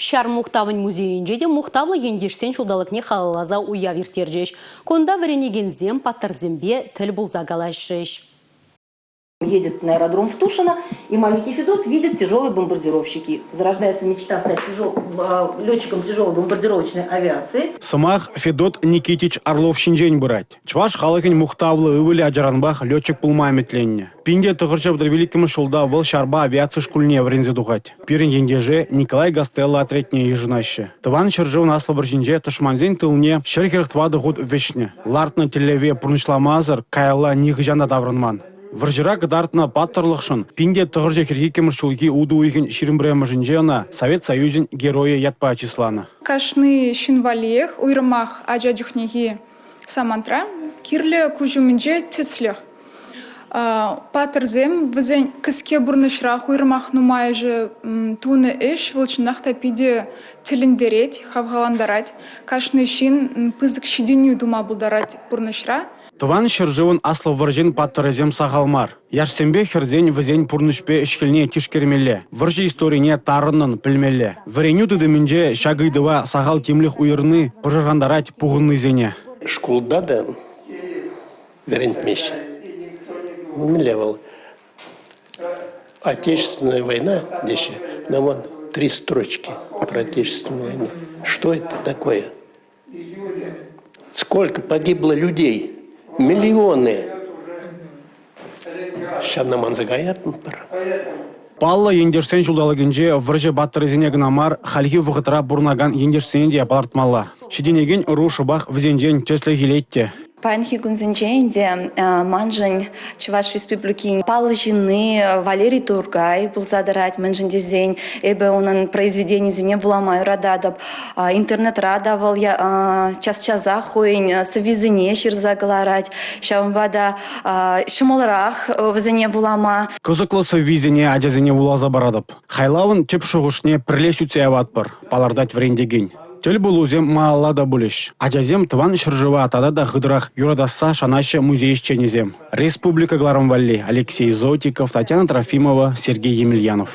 Ҫар мухтавӗн музейӗнче те мухтавлӑ ентешсен ҫулталӑкне халалласа уяв ирттерчӗҫ. Кунта вӗренекенсем паттӑрсемпе тӗл пулса калаҫрӗҫ. Едет на аэродром в Тушино, и маленький Федот видит тяжелые бомбардировщики. Зарождается мечта стать тяжел, летчиком тяжелой бомбардировочной авиации. Сӑмах Федот Никитич Орлов ҫинчен пырать. Чӑваш халӑхӗн мухтавлӑ ывӑлӗ ачаранпах летчик пулма ӗмӗтленнӗ. 1935 ҫулта вӑл ҫарпа авиаци шкулне вӗренсе тухать. Пирӗн ентеше Николай Гастелло отрядне йышӑнаҫҫӗ. Тӑван ҫӗршывӑн Аслӑ вӑрҫинче тӑшмансен тылне 144 хут вӗҫнӗ. Лартнӑ тӗллеве пурнӑҫламасӑр каялла нихӑҫан та таврӑнман. Вӑрҫӑра кӑтартнӑ паттӑрлӑхшӑн 1942 ҫулхи утӑ уйӑхӗн 21-мӗшӗнче ӑна Совет Союзӗн Геройӗ ятпа чысланӑ. Кашни ҫын валлиех, уйрӑмах ача чухнехи самантра, кирлӗ куҫ умӗнче тӗслӗх. Паттӑрсем вӗсен кӗске пурнӑҫрах уйрӑмах нумайӑшӗ тунӑ ӗҫ вӑл чӑнах та питӗ тӗлӗнтерет, хавхалантарать. Кашни ҫын пысӑк ҫитӗнӳ тума пултарать пурнӑҫра. Тӑван ҫӗршывӑн Аслӑ вӑрҫин паттӑрӗсем сахал мар. Яшсемпе хӗрсен вӗсен пурнӑҫпе ӗҫ-хӗлне тишкермелле, вӑрҫӑ историне тарӑннӑн пӗлмелле. Вӗренӳ тытӑмӗнче ҫак ыйтӑва сахал тимлӗх уйӑрни пӑшӑрхантарать пухӑннисене. Шкулта та вӗрентмеҫҫӗ. Мӗнле вӑл? Отечественная война теҫҫӗ, но вон три строчки про Отечественную войну. Что это такое? Сколько погибло людей? Миллионы. Ҫавна манса каятпӑр. Паллӑ ентешсен ҫулталӑкӗнче вӑрҫӑ паттӑрӗсене кӑна мар, хальхи вӑхӑтра пурӑнакан ентешсене те палӑртмалла. Ҫитӗнекен ӑру шӑпах вӗсенчен тӗслӗх илет те. Паянхи кунсенче ӗнтӗ маншӑн Чӑваш Республикин паллӑ ҫынни Валерий Туркай пулса тӑрать, мӗншӗн тесен эпӗ унӑн произведенийӗсене вулама юрататӑп. Интернетра та вӑл час-часах хӑйӗн сӑввисене ҫырса кӑларать. Ҫавӑнпа та ҫӑмӑлрах вӗсене вулама. Кӑсӑклӑ сӑввисене ачасене вуласа паратӑп. Хайлавӑн тӗп шухӑшне пӗрле сӳтсе яватпӑр, палӑртать вӗрентекен. Тӗл пулусем малалла та пулӗҫ. Ачасем тӑван ҫӗршыва тата та хытӑрах юратасса шанаҫҫӗ музей ӗҫченӗсем. Республика кӑларӑм валли Алексей Зотиков, Татьяна Трофимова, Сергей Емельянов.